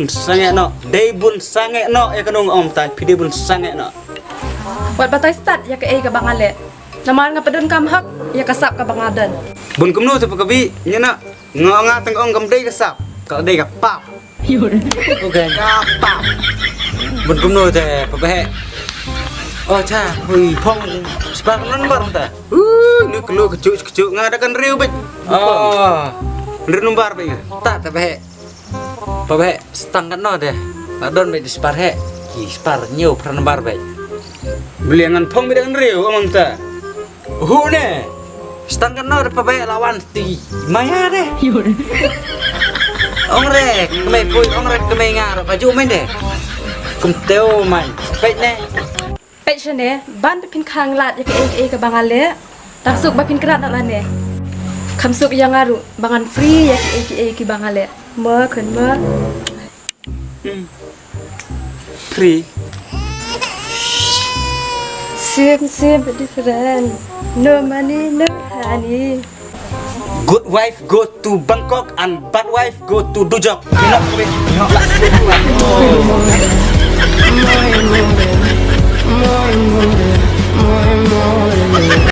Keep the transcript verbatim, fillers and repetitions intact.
Sangeh noh, dei bun sangeh noh ïa kano nga ong mynta, phi dei bun sangeh noh. Wat batai stad ïa kaei kaba nga leh. Namar nga pyndonkam hok ïa ka sap kaba nga don. Bun kumno te phi ka bih, ïa na nga nga tang ong kam dei ka sap, ka dei ka pap. Okay. Ka pap. Bun kumno te phi ba heh. Oh cha, hui phong spar number ta. Uh, ni kelo kejuk kejuk nga da kan riu bej. Oh. Riu number bej nga. Ta te ba heh. Phi ba heh, stang katno de. La don bej di spar heh. Ki spar ñiew phra number bej. Beli ngan phong bej da kan riu amang ta. Hu ne. Stang katno de phi ba heh lawan ti. Maya de. Ong re, kemai pui, ong re kemai nga ro kaju main de. Kum teo main. Pej ne. Peit shane, ban ba phin khang lad ïa kiei kiei kiba nga leh. Tang suk ba phin krat na lane. Kham suk ïa nga ruh ba ngan free ïa kiei kiei kiba nga leh. Mo khun mo. Hmm. Free. Same same but different. No money, no honey. Good wife go to Bangkok and bad wife go to Dujok. You know, you know.